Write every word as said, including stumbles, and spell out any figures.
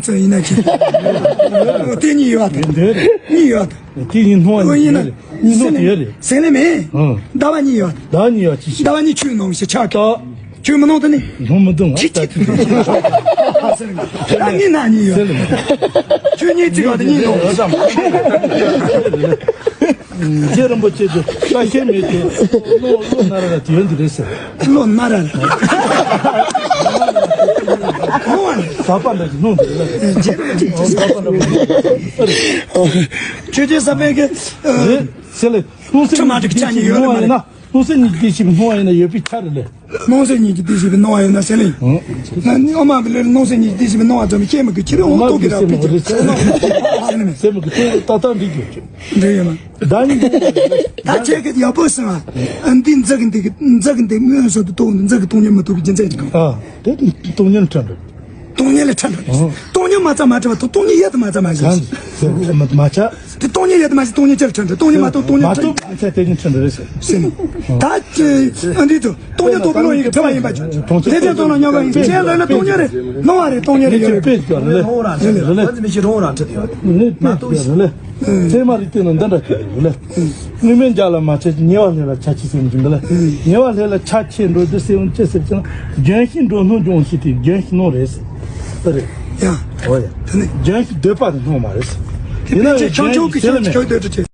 ཙམ་ཡིན་ན་ཅི། དེ་གཉིས་ཡོད་དེ། འདི་རེད། གཉིས་ཡོད་དེ། དེ་གཉིས་སྣང་བ་ཡོད་རེད། གཉིས་སྣང་དེ་ཡོད་རེད། ཟེར་ལེ་མེད། ཨང་། ཟླ་བ་གཉིས་ཡོད་དེ། ཟླ་བ་གཉིས་ཡོད་ཅི་ཞིག་ཟླ་བ་གཉིས་ཆུ་ནང་ཞིག་ཆགས་ཀྱི། ཆུ་མི་ནང་དུ་ནི། ནང་མི་འདུག་ཅི་ཅི། ད་གཉིས་ན་གཉིས་ཡོད། ཟེར་ལེ་མེད། ཆུ་གཉིས་ཅི་ཡོད་དེ་གཉིས་ནང་། རྗེ་རིན་པོ་ཆེ་དེ་ལྟ་ཤེས་མེད་དེ། བློ་བློ་ན་ར་ར་དེ་ཡོད་འདི་རེད་ཟེར། བློ་ན་ར་ར། ཟག་པ་འདྲ་ཞིག་སྣང་འདི་རེད། རྗེ་རིན་པོ་ཆེ། ཟག་པ་འདྲ་པོ་ཆོས་རྗེ་ས་པཎ་གྱི། རེད་ཟེར་ལེ། སྣང་སེམས་ཁྲི་མ་ཁྲི་ཆ་གཉིས་ཡོད་ལེ་མ་ཡིན་ན། སྣང་སེམས་ཉིད་ཀྱི་ཞིག་སྣང་བ་ཡིན་ན་ཡོད་པའི་ཆ་རེད་ལེ། སྣང་སེམས་ཉིད་ཀྱི་དེ་ཞེས་པའི་སྣང་བ་ཡོད་ན་ཟེར་ལེ། ཨང་། ན་ནི་ཨ་མ་གི་ལེར་སྣང་སེམས་ཉིད་ཀྱི་དེ་ཞེས་པའི་སྣང་བ་ཙམ་ཤེས་མི་དགོས། ཁྱེད་རང་རྟོག་གི་ར་ཕི་ཅི་ཟེར་ནི་མེད། སེམས་མི་དགོས། ཏག་ཏག་འགྲིག་རྒྱུ། འགྲིག་ཡོད་མ། འགྲིག་ཡོད་མ། ད་ནི་ད་ཁྱེད་ཀྱི་ཡག་པོ་སོང་ཨ། འདི་འཛག་གི་འདི་གི་འཛག་གི་འདི་མངོན་སུམ་དུ་རྟོགས་འདི་འཛག་གི་སྟོང་ཉིད་མི་རྟོགས་པའི་རྒྱུ་མཚན་ཅིག་ཨ། དེ་སྟོང་ཉིད་ཁྲ་འགྲོ། སྟོང་ཉིད་ལ་ཁྲ་འགྲོ། ཨང་། སྟོང་ཉིད་མ་རྩ་མ་ཁྲ་བ་དང་སྟོང་ཉིད་ཡེ་དུ་མ་རྩ་མ་ཁྲ། གང་ཟེར་མ་ཆ། དེ་སྟོང་ཉིད་ཡེ་དུ་མ་ཁྲ། སྟོང་ཉིད་ཅི་ལ་ཁྲ་འགྲོ། སྟོང་ཉིད་མ་རྟོགས་སྟོང་ཉིད་མ་ཁྲ། རྟོགས་མ་ཁྲ་དེ་ཉིད་ཁྲ་འགྲོ་རེད་ཟེར། ཟེར་ནས། ད་ཨ་འདི་ཚོ་སྟོང་ཉིད་རྟོགས་པའི་བློ་ཡི་ཁྲ་བ་ཡིན་པ་ཅི། དེ་ཚོ་སྟོང་ལ་སྙོམས་པ་ཡིན། ཁྱེད་ལ་ལ་སྟོང་ཉིད་རེད། སྣང་བ་རེད། སྟོང་ཉིད་རེད། ཡོད་རེད། དཔེ་ཡོད་རེད་ལེ། རེད་ལེ། ཚད་མ་རིག་སྟོང་ན་འདི་འདྲ་ཁྱེད་རེད་ལེ། ཚད་མ་རིག་སྟོང་ན་འདི་འདྲ་ཁྱེད་རེད་ལེ། དངོས་མེད་འཇགས་ལ་མ་ཆགས་ཀྱི། ཉེ་བར་སླེབས་ལ་ཆགས་ཀྱི་ཟེར་གྱི་འདུག་ལ། ཉེ་བར་སླེབས་ལ་ཆགས་ཆེར་འགྲོ་འདི་སེམས་ཅི་ཟེར་ཀྱང་། ལྗོན་ཤིང་འགྲོ་སྣང་སྦྱོང་ཞེས་ཏེ། ལྗོན་ཤིང་སྣང་རེད་ཟེར། ཨ་རེད། ཡ། ཨོ་ཡ། དེ་ནི་ལྗོན་ཤིང་འདོད་པ་དེ་སྣང་མ་རེད་ཟེར། དེ་ཡིན་ན་ཕན་ཆད་ལྗོན་ཤིང་ཁྱོད་ཟེར་ལ་མེད། ཁྱོད་འདོད་དུ་བྱེད།